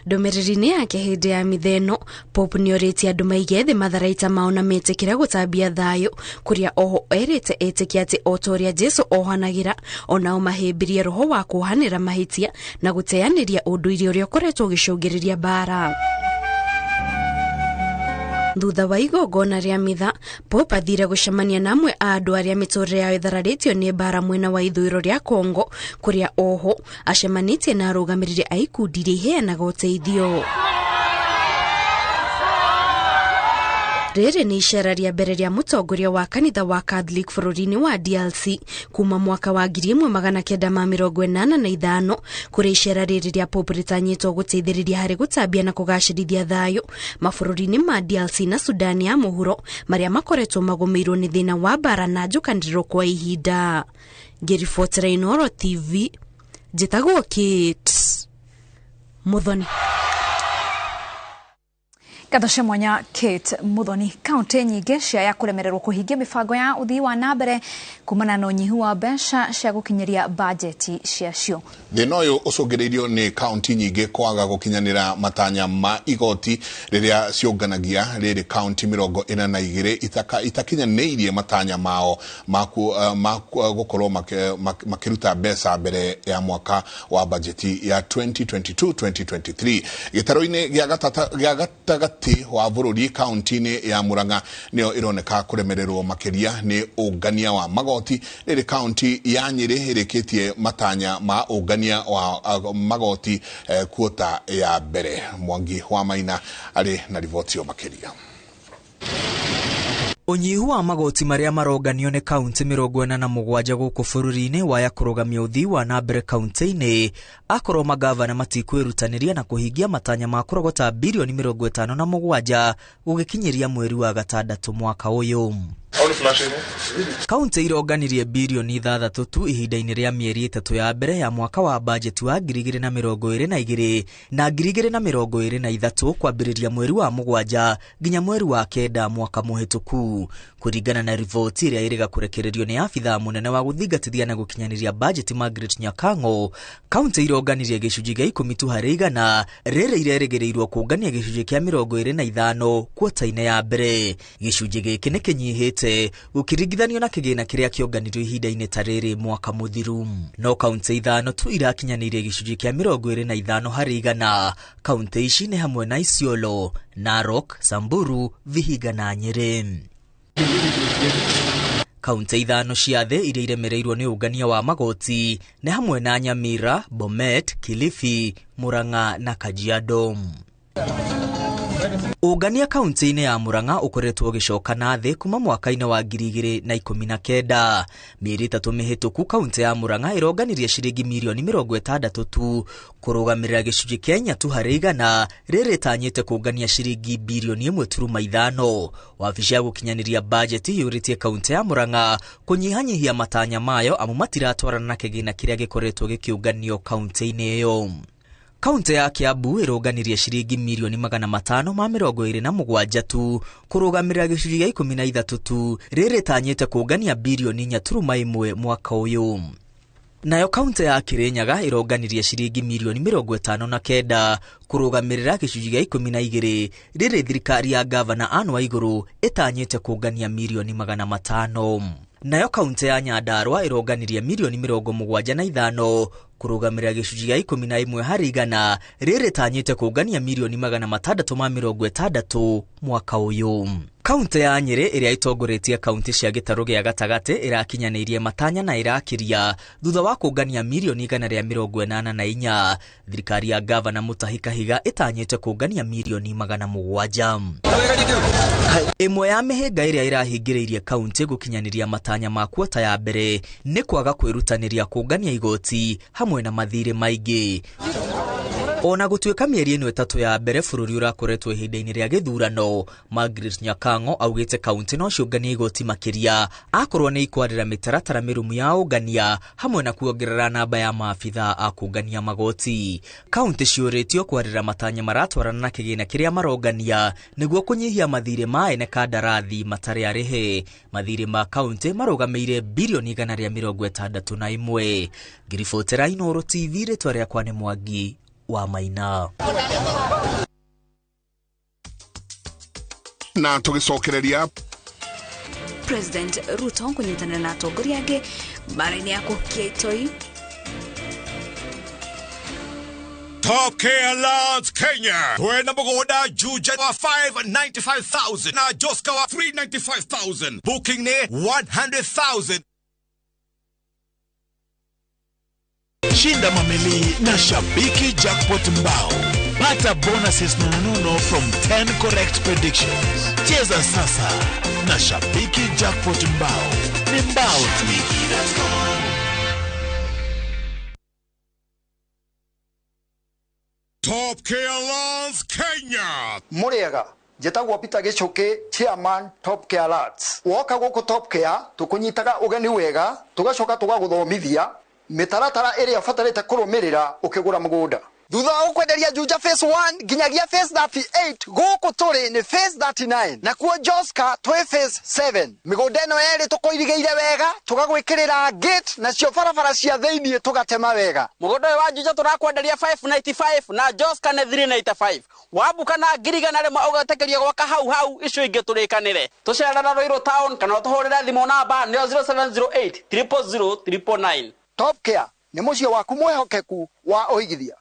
Ndũmĩrĩri-inĩ yake hĩndĩ ya mĩtheno, Pope nĩorĩtie andũ maige thĩ matharaita mao na metĩkĩre gũtambia thayũ, kũrĩa oho erĩte etĩkia atĩ o ta ũrĩa Jesũ ohanagĩra, onao mahĩmbĩrie roho wa kuohanĩra mahĩtia na gũteanĩria ũndũire ũrĩa ũkoretwo ũgĩcũngĩrĩria mbaara. Thutha wa igongona rĩa mitha, Pope athire gũcemania na amwe a andũ arĩa mĩtũrĩre yao ĩthararĩtio nĩ mbaara mwena wa ithũĩro rĩa Congo, kũrĩa oho acemanĩtie na arũgamĩrĩri a ikundi iria iheanaga ũteithio. Rĩrĩ nĩ icera rĩa mbere rĩa mũtongoria wa kanitha wa Catholic bũrũri-inĩ wa DRC kuma mwaka wa 1985, kũrĩa icera rĩrĩ rĩa Pope rĩtanyĩtwo gũteithĩrĩria harĩ gũtambia na kũgacĩrithia thayũ mabũrũri-inĩ ma DRC na Sudan ya mũhuro marĩa makoretwo magũmĩirwo nĩ thĩna wa mbaara na njũkanĩrĩro kwa ihinda. Ngĩribotera Inooro TV, njĩtagwo Kate Muthoni. Ngatho cia mwanya Kate Muthoni. Kaunti nyingĩ ciaya kũremererwo kũhingia mĩbango ya ũthii wa na mbere kumana na ũnyihu wa mbeca cia gũkinyĩria bajeti ciacio. Thĩna ũyũ ũcũngĩrĩirio nĩ kaunti nyingĩ kwaga gũkinyanĩra matanya ma igoti rĩrĩa ciũnganagia, rĩrĩ kaunti 42 itakinyanĩirie matanya mao ma gũkorwo makĩruta mbeca mbere ya mwaka wa bajeti ya 2022-2023. Gĩtarũ-inĩ gĩa gatagatĩ wa bũrũri kaunti-inĩ ya Murang'a nĩyo ĩroneka kũremererwo makĩria nĩ ũngania wa magoti, rĩrĩ kaunti ya Nyĩrĩ ĩrĩkĩtie matanya ma ũngania wa magoti kuota ya mbere. Mwangi wa Maina arĩ na riboti yo makĩria. Ũnyihu wa magoti marĩa maronganio nĩ kaunti 47 gũkũ bũrũri-inĩ waya kũrũgamia ũthii wa na mbere kaunti-inĩ, akorwo magavana matikwĩrutanĩria na kũhingia matanya ma kũrogota birioni 57 gũgĩkinyĩria mweri wa gatandatũ mwaka ũyũ. Kaunti ironganirie birioni 6 tu ihinda-inĩ rĩa mĩeri 3 ya mbere ya mwaka wa bajeti wa 2022 na 2023 kwambĩrĩria mweri wa 7 nginya mweri wa 9 mwaka mũhĩtũku, kũringana na riboti ĩrĩa ĩrĩga kũrekererio nĩ abithaa mũnene wa gũthingatithia na gũkinyanĩria bajeti Margaret Nyakang'o. Kaunti ironganirie gĩcunjĩ gĩa 10 tu harĩ igana, rĩrĩ irerĩgĩrĩirwo kũngania gĩcunjĩ kĩa 25 kuota-inĩ ya mbere. Gĩcunjĩ gĩkĩ nĩ kĩnyihĩte gũkĩringithanio na kĩgĩna kĩrĩa kĩonganirio ihinda-inĩ ta rĩrĩ mwaka mũthiru. No kaunti 5 tu irakinyanĩirie gĩcunjĩ kĩa 25 harĩ igana. Kaunti ici nĩ hamwe na Isiolo, Narok, Samburu, Vihiga na Nyeri. Kaunti 5 cia thĩ iria iremereirwo nĩ ũngania wa magoti nĩ hamwe na Nyamira, Bomet, Kilifi, Murang'a na Kajiado. Ũngania kaunti-inĩ ya Murang'a ũkoretwo ũgĩcoka na thĩ kuma mwaka-inĩ wa 2019. Mĩeri 3 mĩhĩtũku kaunti ya Murang'a ĩronganirie ciringi mirioni 60 tu kũrũgamĩrĩra gĩcunjĩ kĩa 4 tu harĩ igana, rĩrĩ ĩtanyĩte kũngania ciringi birioni 1.5. Wabici ya gũkinyanĩria bajeti yũrĩtie kaunti ya Murang'a kũnyihanyihia matanya mayo amu matiratwarana na kĩgĩna kĩrĩa gĩkoretwo gĩkĩũnganio kaunti-inĩ ĩyo. Kaunti ya Kiambu ĩronganirie ciringi mirioni 527 tu kũrũgamĩrĩra gĩcunjĩ gĩa 13 tu, rĩrĩ ĩtanyĩte kũngania birioni 4.1 mwaka ũyũ. Nayo kaunti ya Kirinyaga ĩronganirie ciringi mirioni 59 kũrũgamĩrĩra gĩcunjĩ gĩa 12, rĩrĩ thirikari ya gavana Anne Waigũrũ ĩtanyĩte kũngania mirioni 500. Nayo kaunti ya Nyandarua ĩronganirie mirioni 75 Kũrũgamĩrĩra gĩcunjĩ gĩa 11 harĩ igana rĩrĩtanyĩte kũngania mirioni 660 mwaka ũyũ. Kaunti ya Nyĩrĩ ĩrĩa ĩtongoretie kaunti cia gĩtarũ gĩa gatagatĩ ĩrakinyanĩirie matanya na ĩrakĩria thutha wa kũngania mirioni 184. Thirikari ya gavana Mutahi Kahiga ĩtanyĩte kũngania mirioni 700. Ĩmwe ya mĩhĩnga ĩrĩa ĩrahingĩrĩirie kaunti gũkinyanĩria matanya ma kuota ya mbere nĩ kwaga kwĩrutanĩria kũngania igoti hamwe na mathirĩ maingĩ. Ona gũtuĩka mĩeri ĩno 3 ya mbere bũrũri ũrakoretwo ihinda-inĩ rĩa gĩthurano, Margaret Nyakang'o augĩte kaunti no ciũnganie igoti makĩria akorwo nĩ ikwarĩra mĩtaratara mĩrũmu ya ũngania hamwe na kuongerera namba ya maabithaa a kũngania magoti. Kaunti ciũrĩtio kwarĩra matanya maratwarana na kĩgĩna kĩrĩa marongania nĩguo kũnyihia mathirĩ ma ene kandarathi matarĩ arĩhe. Mathirĩ ma kaunti marũgamĩire birioni 161. Ngiribotera Inooro TV, rĩtwa rĩakwa nĩ Mwangi wa Maina. Na tũgĩcokereria President Ruto kũnyitanĩra na atongoria angĩ mbara-inĩ ya kũhukia itoi. Top Care Lands Kenya. Twena mũgũnda Juja wa 595,000 na Joska wa 395,000. Booking nĩ 100,000. Shinda mamili na Shabiki Jackpot Mbao. Pata bonuses nonono from 10 correct predictions. Cheza sasa na Shabiki Jackpot Mbao. Ni mbao tu. Top Care Lands Kenya. Muriega njĩtagwo Peter Gichuki, chairman Top Care Lands. Woka gũkũ Top Care tũkũnyitaga ũgeni wega, tũgacoka tũgagũthomithia mĩtaratara ĩrĩa ũbatarĩte kũrũmĩrĩra ũkĩgũra mũgũnda. Thutha wa gũkwenderia Juja phase 1 nginyagia phase 38, gũkũ tũrĩ nĩ phase 39 nakuo Joska twĩ phase 7. Mĩgũnda ĩno yerĩ tũkũirigĩire wega, tũgagwĩkĩrĩra gate nacio barabara cia thĩiniĩ tũgatema wega. Mũgũnda ũyũ wa Juja tũrakwenderia 595 na Joska nĩ 395. Wambuka na 100,000 ũgetĩkĩrio gwaka hau hau, icio ingĩ tũrĩkanĩre. Tũcerera Ruiru town kana ũtũhũrĩre thimũ namba nĩyo 0708 000 999. Top Care nĩ mũciĩ waku mwĩhokeku wa ũigithia.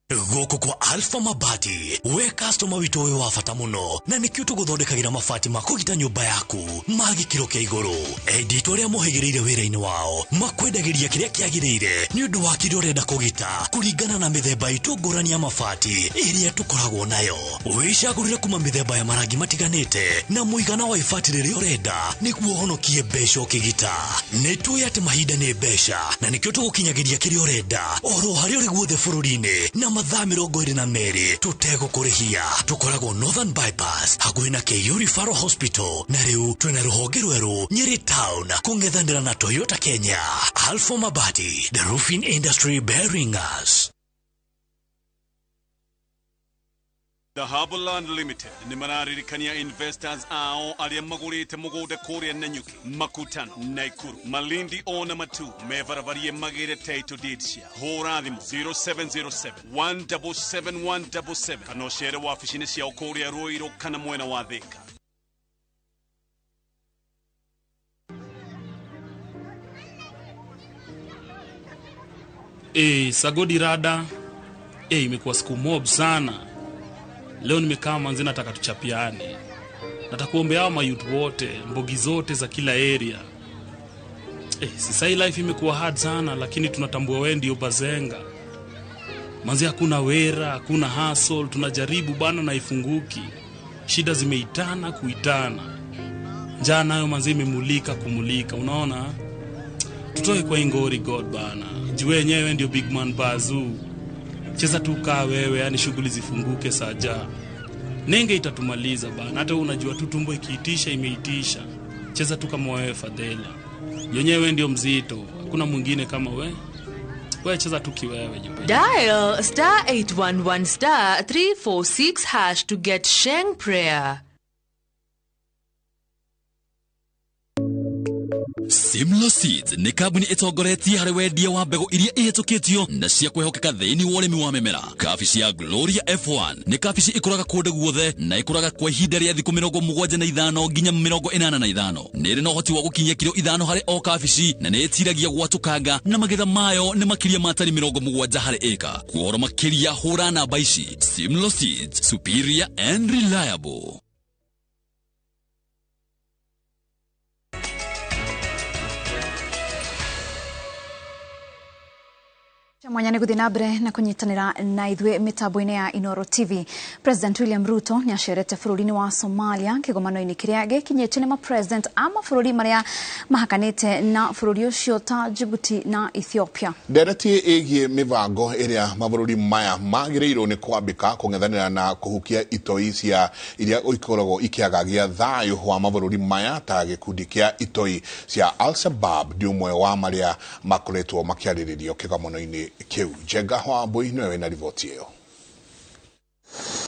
Gũkũ kwa Alpha Mabati, we customer witũ ũyũ wa bata mũno, na nĩkĩo tũgũthondekagĩra mabati ma kũgita nyũmba yaku ma gĩkĩro kĩa igũrũ. Endi itũ arĩa mohĩgĩrĩire wĩra-inĩ wao makwendagĩria kĩrĩa kĩagĩrĩire nĩ ũndũ wa kĩrĩa ũrenda kũgita kũringana na mĩthemba itũ ngũrani ya mabati ĩrĩa tũkoragwo nayo. Wĩcagũrĩre kuma mĩthemba ya marangi matiganĩte na mũigana wa ibati rĩrĩa ũrenda nĩguo ũhonokie mbeca ũkĩgita. Nĩ tũĩ atĩ mahinda nĩ mbeca na nĩkĩo tũgũkinyagĩria kĩrĩa ũrenda oro harĩa ũrĩ guothe bũrũri-inĩ na mathaa 22 tũtegũkũrĩhia. Tũkoragwo Northern Bypass hakuhĩ na KU Referral Hospital, na rĩu twĩna rũhonge rwerũ Nyeri Town kũng'ethanĩra na Toyota Kenya. Alpha Mabati, the roofing industry bearing us. The Harborland Limited nĩ mararirikania investors ao arĩa magũrĩte mũgũnda kũrĩa Nanyuki, Makutano, Naikuru, Malindi ona Matu mebarabariĩ magĩre title deed cia. Hũra thimũ 0707 177 177 kana ũcere wabici-inĩ ciao kũrĩa Ruiru kana mwena wa Thika. Sagodi rada, imekuwa siku mob sana. Leo nimekaa manzi, nataka tuchapiane. Nataka kuombea hao mayouth wote, mbogi zote za kila area. Sasa hii life imekuwa hard sana, lakini tunatambua wewe ndio bazenga. Manzi hakuna wera, hakuna hustle, tunajaribu bana na ifunguki. Shida zimeitana kuitana. Njaa nayo manzi imemulika kumulika, unaona? Tutoe kwa ingori God bana. Juu wenyewe ndio big man bazoo. Cheza tu kaa wewe, yani shughuli zifunguke saja. Nenge itatumaliza bana. Hata unajua tu tumbo ikiitisha imeitisha. Cheza tu kama wewe Fadhela. Yenyewe ndio mzito. Hakuna mwingine kama wewe. Wewe cheza tu kiwewe jipe. Dial star 811 star 346 hash to get Sheng prayer. Simlo Seeds nĩ kambuni ĩtongoretie harĩ wendia wa mbegũ iria ihĩtũkĩtio na cia kwĩhokeka thĩinĩ wa ũrĩmi wa mĩmera. Kabici ya Gloria F1 nĩ kabici ĩkũraga kũndũ guothe na ĩkũraga kwa ihinda rĩa thikũ 75 nginya 85. Nĩ ĩrĩ na ũhoti wa gũkinyia kiro 5 harĩ o kabici na nĩ ĩtiragia gwatũkanga na magetha mayo nĩ makĩria ma tani 70 harĩ ĩka. Kuoro makĩria hũra namba ici. Simlo Seeds, superior and reliable. Mwanya nĩ gũthiĩ na mbere na kũnyitanĩra na ithuĩ mĩtambo-inĩ ya Inoro TV. President William Ruto nĩ acerete bũrũri-inĩ wa Somalia kĩgomano-inĩ kĩrĩa gĩkinyĩtio nĩ ma-president a mabũrũri marĩa mahakanĩte na bũrũri ũcio ta Djibouti na Ethiopia. Ndereti ĩgiĩ mĩbango ĩrĩa mabũrũri maya magĩrĩirwo nĩ kwambĩka kũng'ethanĩra na kũhukia itoi cia iria ikoragwo ikĩagagia thayũ wa mabũrũri maya ta gĩkundi kĩa itoi cia Al-Shabaab nĩ ũmwe wa marĩa makoretwo makĩarĩrĩrio kĩgomano-inĩ kĩu. Njenga Wambui nĩwe wĩna riboti ĩyo.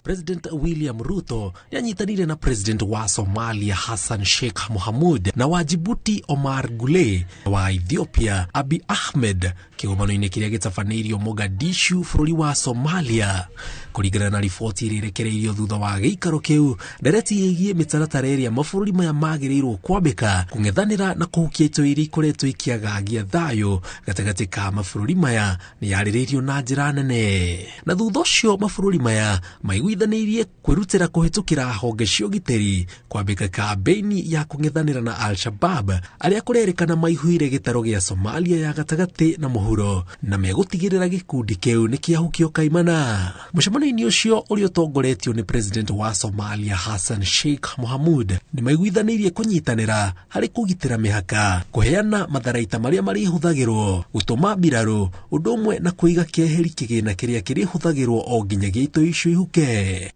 President William Ruto nĩanyitanĩire na President wa Somalia Hassan Sheikh Mohamud na wa Djibouti Omar Guelleh wa Ethiopia Abiy Ahmed kĩgomano-inĩ kĩrĩa gĩtabanĩirio Mogadishu bũrũri wa Somalia. Kũringana na riboti ĩrĩa ĩrekereirio thutha wa gĩikaro kĩu, ndereti ĩgiĩ mĩtaratara ĩrĩa mabũrũri maya magĩrĩirwo kwambĩka kũng'ethanĩra na kũhukia itoi iria ikoretwo ikĩagagia thayũ gatagatĩ ka mabũrũri maya nĩ yarĩrĩirio na njĩra nene. Na thutha ũcio mabũrũri maya maiguithanĩirie kwĩrutĩra kũhĩtũkĩra honge cia ũgitĩri kwambĩka kambĩini ya kũng'ethanĩra na Al-Shabaab arĩa kũrerĩkana maihũire gĩtaro gĩa Somalia ya gatagatĩ na mũhuro na megũtigĩrĩra gĩkundi kĩu nĩ kĩahukio kaimana. Mũcemanio-inĩ ũcio ũrĩa ũtongoretio nĩ President wa Somalia Hassan Sheikh Mohamud nĩ maiguithanĩirie kũnyitanĩra harĩ kũgitĩra mĩhaka, kũheana matharaita marĩa marĩhũthagĩrwo, gũtũma mbirarũ, ũndũ ũmwe na kũiga keheri kĩgĩna kĩrĩa kĩrĩhũthagĩrwo o nginyagia itoi icio ihuke.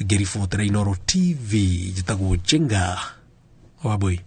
Ngĩribotera Inoro TV, njĩtagwo Njenga Wambui.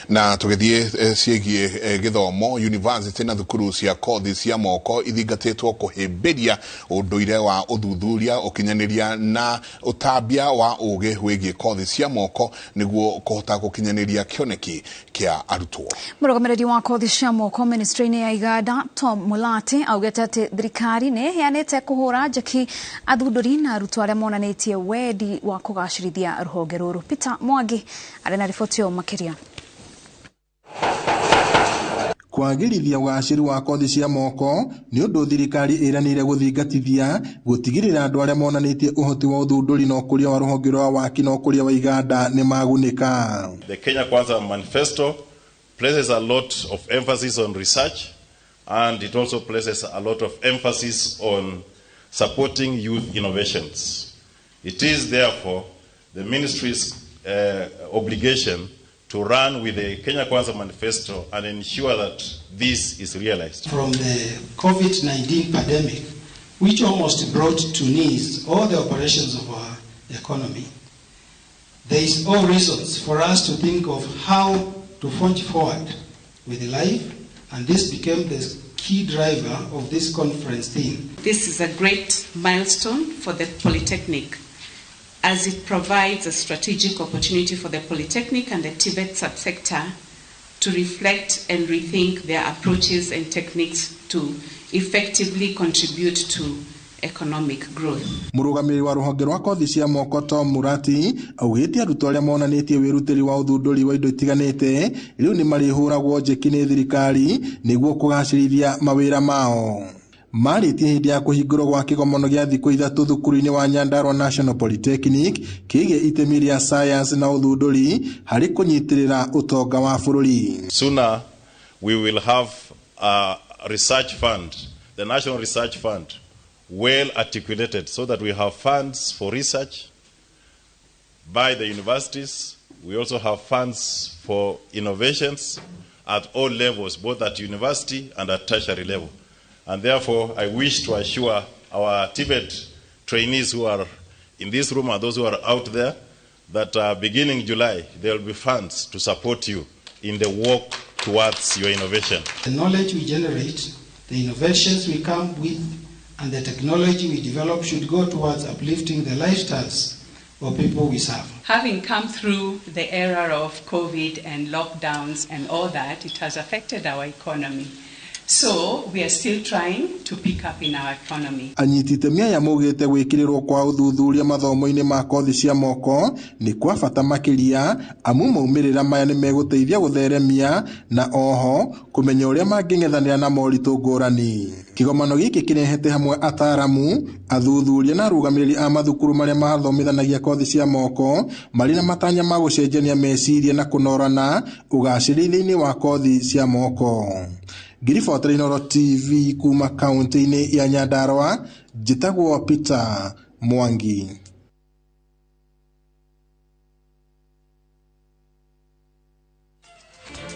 Na tũgĩthiĩ ciĩgiĩ gĩthomo, university na thukuru cia kothi cia moko ithingatĩtwo kũhĩmbĩria ũndũire wa ũthuthuria, ũkinyanĩria na ũtambia wa ũgĩ wĩgiĩ kothi cia moko nĩguo kũhota gũkinyanĩria kĩoneki kĩa arutwo. Mũrũgamĩrĩri wa kothi cia moko ministry-inĩ ya Iganda Tom Mulati augĩte atĩ thirikari nĩ ĩheanĩte kũhũra njeki athundũri na arutwo arĩa monanĩtie wendi wa kũgacĩrithia rũhonge rũrũ. Peter Mwangi arĩ na riboti ĩyo makĩria. Kwagĩrithia ũgacĩru wa kothi cia moko nĩ ũndũ thirikari ĩranĩire gũthingatithia gũtigĩrĩra andũ arĩa monanĩtie ũhoti wa ũthundũri na ũkũria wa rũhonge rwa waki na ũkũria wa iganda nĩ magunĩka. The Kenya Kwanza Manifesto places a lot of emphasis on research, and it also places a lot of emphasis on supporting youth innovations. It is therefore the ministry's obligation to run with the Kenya Kwanza Manifesto and ensure that this is realized. From the COVID-19 pandemic, which almost brought to knees all the operations of our economy, there is all reasons for us to think of how to forge forward with life, and this became the key driver of this conference theme. This is a great milestone for the Polytechnic, as it provides a strategic opportunity for the Polytechnic and the TVET subsector to reflect and rethink their approaches and techniques to effectively contribute to economic growth. Mũrũgamĩrĩri wa rũhonge rwa kothi cia moko Tom Murati augĩte arutwo arĩa monanĩtie wĩrutĩri wa ũthundũri wa indo itiganĩte rĩu nĩ marĩhũragwo njeki nĩ thirikari nĩguo kũgacĩrithia mawĩra mao. Marĩtie hĩndĩ ya kũhingũrwo gwa kĩgomano gĩa thikũ 3 thukuru-inĩ wa Nyandarua National Polytechnic kĩgiĩ itemi rĩa science na ũthundũri harĩ kũnyitĩrĩra ũtonga wa bũrũri. Sooner we will have a research fund, the National Research Fund, well articulated so that we have funds for research by the universities. We also have funds for innovations at all levels, both at university and at tertiary level. And therefore, I wish to assure our TVET trainees who are in this room and those who are out there that beginning July, there will be funds to support you in the work towards your innovation. The knowledge we generate, the innovations we come with, and the technology we develop should go towards uplifting the lifestyles of people we serve. Having come through the era of COVID and lockdowns and all that, it has affected our economy. So we are still trying to pick up in our economy. Anyiti itemi aya maugĩte gwĩkĩrĩrwo kwa ũthuthuria mathomo-inĩ ma kothi cia moko nĩ kwa bata makĩria amu maumĩrĩra maya nĩ megũteithia gũtheremia na oho kũmenya ũrĩa mangĩng'ethanĩra na moritũ ngũrani. Kĩgomano gĩkĩ kĩrehete hamwe ataramu, athuthuria na arũgamĩrĩri a mathukuru marĩa mathomithanagia kothi cia moko marĩ na matanya ma gũcenjania meciria na kũnorana ũgacĩri thĩinĩ wa kothi cia moko. Ngiribotera Inooro TV kuma kaunti-inĩ ya Nyandarua, njĩtagwo Peter Mwangi.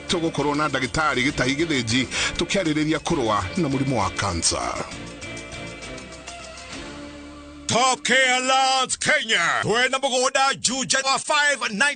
Tũgũkorwo na ndagĩtarĩ Gĩtahi Gĩthĩnji tũkĩarĩrĩria kũrũa na mũrimũ wa kansa. Top Care Lands Kenya twena mũgũnda Juja wa 590.